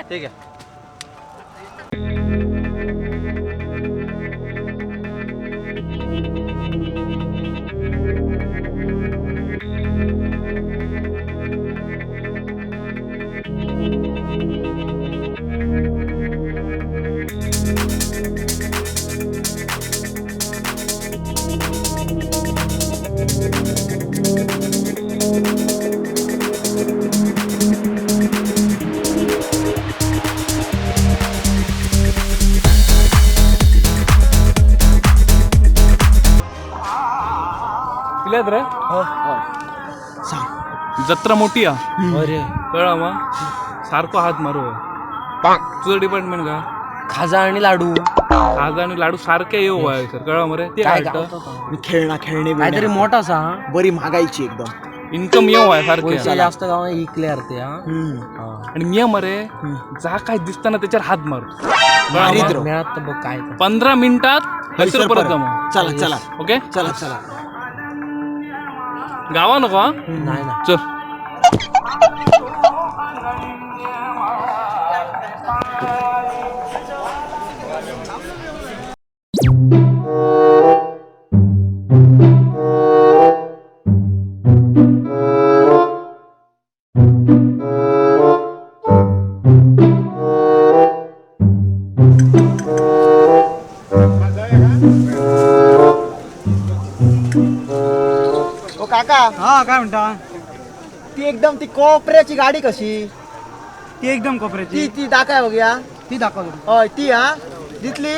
ठीक आहे. किल्यात रे जत्रा मोठी आ. अरे. कळला मग सारखो हात मारू. तुझं डिपार्टमेंट का? खाजा आणि लाडू. खाजा आणि लाडू सारखे येऊ आहे सर, कळला मरे ते. काय काढतं. गावतो? मी खेळणा खेळणे. काहीतरी मोठा असा हा. बरी महागायची एकदम. इन्कम येऊ आहे सारखे. पैसे जास्त गाव इकले ते हा. हम्म. आणि मी मरे जा काय दिसताना त्याच्यावर हात मारतो. मारीत राहू. मिळत तर बघ काय ते. 15 मिनिटात हैसर परत जमा. चला चला. ओके. चला चला. गावा नको हा. नाही ना. चल. ओ काका. हा, काय म्हणता? ती एकदम ती कोपऱ्याची गाडी कशी? ती एकदम ती कोपऱ्याची? ती दाखय बघूया. ती दाखवतो. हय ती हा दिसली.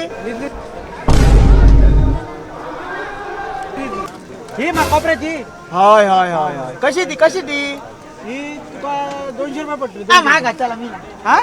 ही मा कोपऱ्याची. हय हय हय हय, कशी ती कशी ती? ही तुका 200 रुपये पडतली. हा, महाग आहे, चला मी ना. हा.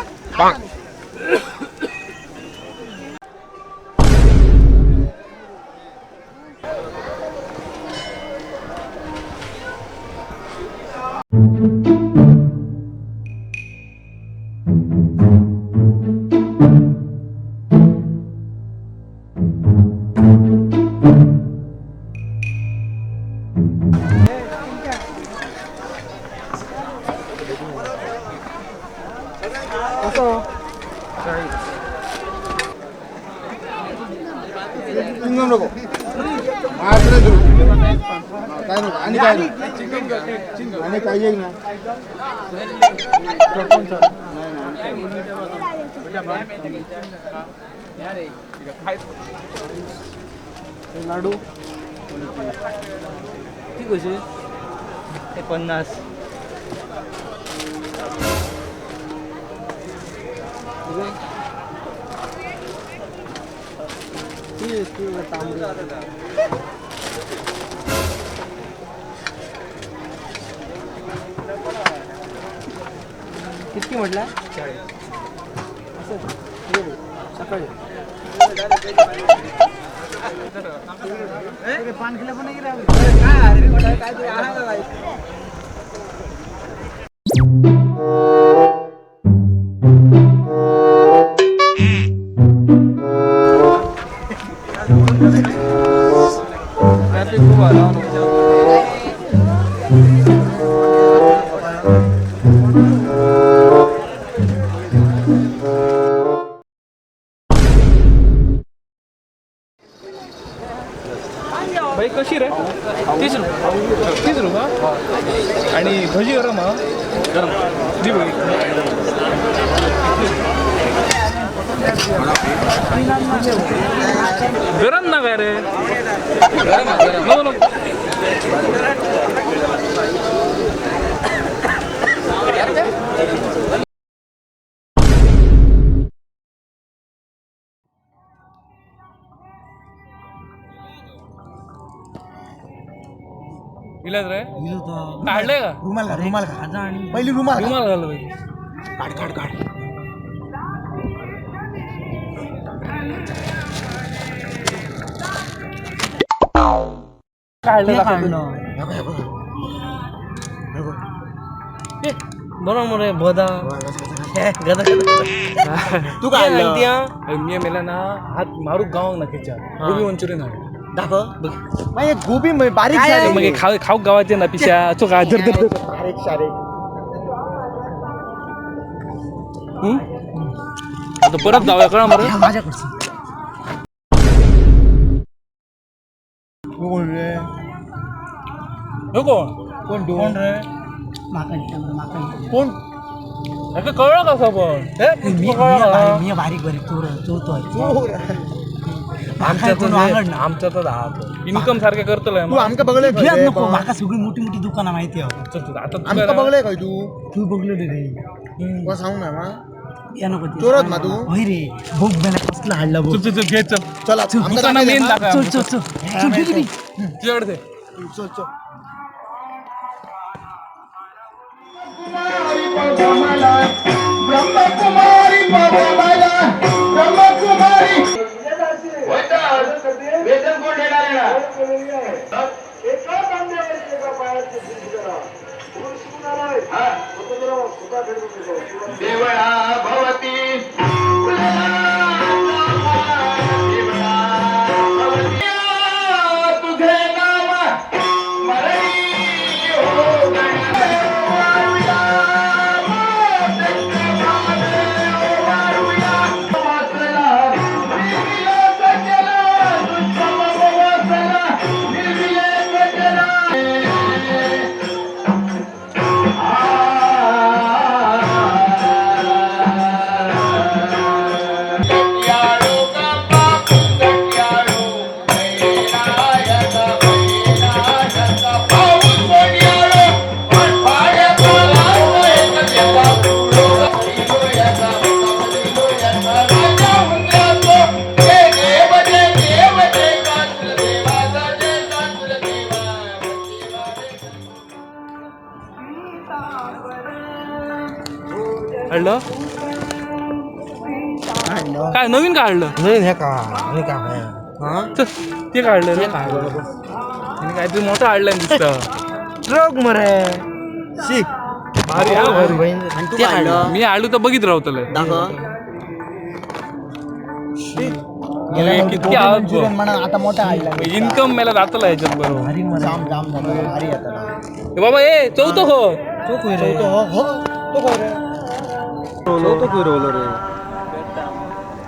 लाडू ती कशी? ते 50. ती ती तांबडी. कितकी म्हटलं? असं ये बघ, सकाळी. पान किलो पण नाही काय अरे काय तरी आहे का काय? ट्रॅफिक खूप आला. बाई कशी रे? 30 रुपये. 30 रुपये. आणि भजी गरम हा? गरम दी बघ. गरम ना काय रे? नको नको. इलाज रे काढलंय का? रुमाल घाल, रुमाल घाल, पहिली रुमाल घाल. रुमाल घाल पाहिजे. काढ काढ काढ. काढलं दाखव. हे बघ, हे बघ. हे बघ. बरं मरे बदा गदा. तू काय आणलं? अरे मी मेला ना हात मारू गावाक ना खेच्या गोबी मंचुरियन हाड. दाखव मग. हे गोबी म्हणजे बारीक सारीक. मग हे खाऊ खाऊ गावाचे ना पिशा तो का धर धर धर. बारीक सारीक. हम्म? आता परत जाऊया कळा मरे. माझ्याकडचं कोण रे? हे कोण? कोण तू? कोण रे? माका कोण? हे कळलं कसं पण हे मी तुका कळलं का? मी बारीक बारीक चोर चोरतो. चोर. आमच्या कोण वांगड ना. आमच्या तर इन्कम सारखे करतोय. तू आमका बघले? भियात नको, माका सगळी मोठी मोठी दुकानं माहिती आहे. चल चल आता आमका तुका बघले काय तू? तू बघलो रे. तुका सांगू ना मा. या नको ते. चोरत ना तू? होय रे, बघ मला कसलं हाडलं बघ. चल चल चल घे चल. चल आमका दुकानं दाखव मेन ना. दाखव. चल चल चल चल घे घे. तुझ्याकडे दे. चल चल. हाडलं काय नवीन काय हाडलं? नाही हे का आणि का? चल ते काढलं रे आणि काहीतरी मोठं हाडलं दिसतं. ट्रक मरे. शिक. भारी हा भारी. आणि तू काय आणलं? मी आलू तर बघित राहतोय. दाखव. किती आवाज मंचुरियन म्हणा आता मोठा आणला. इन्कम मला जातला ह्याच्यात बरोबर. जाम जाम झालं भारी आता. ए बाबा ए चौथो हो. तो हो हो तो कोण रे?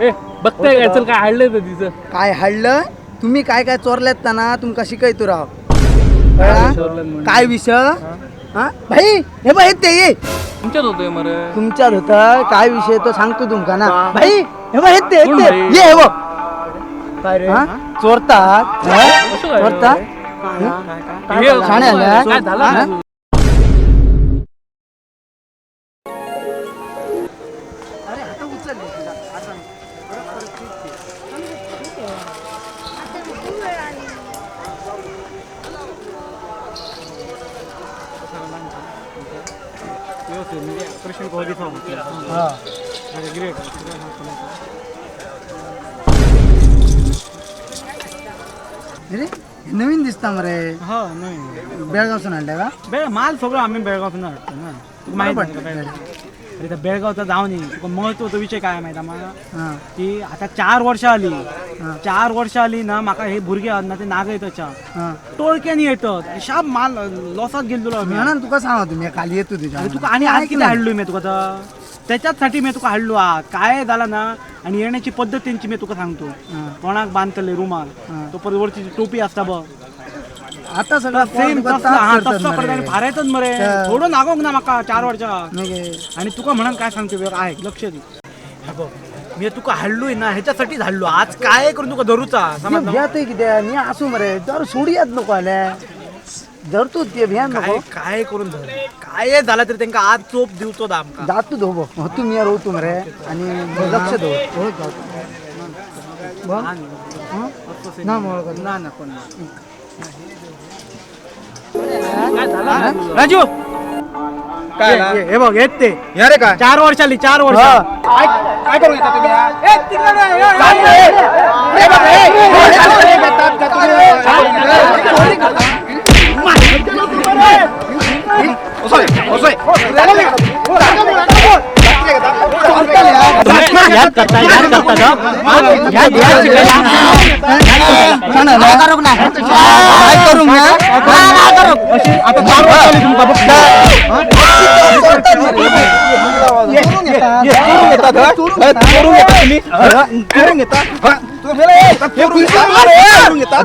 ए बघताय काय? चल काय हाडलंय तर तिचं. काय हाडलं तुम्ही? काय काय चोरल्यात ना तुमका शिकायतो राव. कळला? काय विषय हा भाई? हे बघ हे ते ये. तुमच्यात होतोय मरे. तुमच्यात होत काय विषय तो सांगतो तुमका ना भाई. हे बघ हे ते हे कोण ते भाई? ये हे बघ. काय रे? हा? चोरतात हा? कसं काय? चोरतात. हे शाणे आल्या? काय झालं? हा? अरे हे नवीन दिसता मरे. हो नवीन. बेळगावसून आणल्या का? बेळ माल सगळं आम्ही बेळगावसून हाडतो ना, तुका माहित बरोबर. नाही का बेळगाव? अरे त्या बेळगावचा जाऊन ये. तुका महत्वाचा विषय काय माहिती आहे मला? हा. की आता 4 वर्ष आली, 4 वर्ष आली ना माका हे भुरगे आहात ना ते नागयताच्या हा. टोळक्यानी येतात, शाप माल लॉसात गेलेलो आम्ही. म्हणून तुका सांगा तुम्ही काल येतो तुझ्या. अरे तुका आणि आज किती हाडलो मी तुका, तर त्याच्याचसाठी मी तुका हाडलो. हा काय झाला ना आणि येण्याची पद्धत त्यांची मी तुका सांगतो. तोंडाक बांधतले रुमाल, तो परत वरची जी टोपी असता बघ. आता सगळं सेम पोर तुका तसला तास हा करतात तसला मरे. करतात फारायचंच मरे. तर- थोडं नागोक ना माका 4 वर्षा. नाही गे. आणि तुका म्हणून काय सांगतो बघ, आहे लक्ष दे. हा बघ मी तुका हाडलोय ना ह्याच्यासाठीच हाडलो. आज काय करून तुका धरूचा समजलं? भ्यात किती मी असू मरे जर सोडियात नको आल्या जर तू ते भ्या काय नको. काय करून धर, काय झाला तरी त्यांका आज चोप दिवचो दा आमका. जातो धो बघ हो तू मी रोवतो मरे आणि लक्ष दो हो जातो बघ. हं? ना मोळ ना ना कोण ना. राजू, काय हे हे बघ, हेच ते. या रे काय? 4 वर्षाली, 4 वर्ष. काय काय करून येता तुम्ही? ए, तिकडे नाही, ए, ए, ए, ए, बाप रे, ए, घेतात का तुम्ही? याद करता, याद करता का? याद याद शिकायला. काय करू ना, काय करू ना, काय करू? अशी आता 4 वर्ष झाली तुमका बघता. चोरून घेतात, हा? चोरून घेता तुम्ही? चोरून घेता? हा? चोरून घेता? चोरून घेता?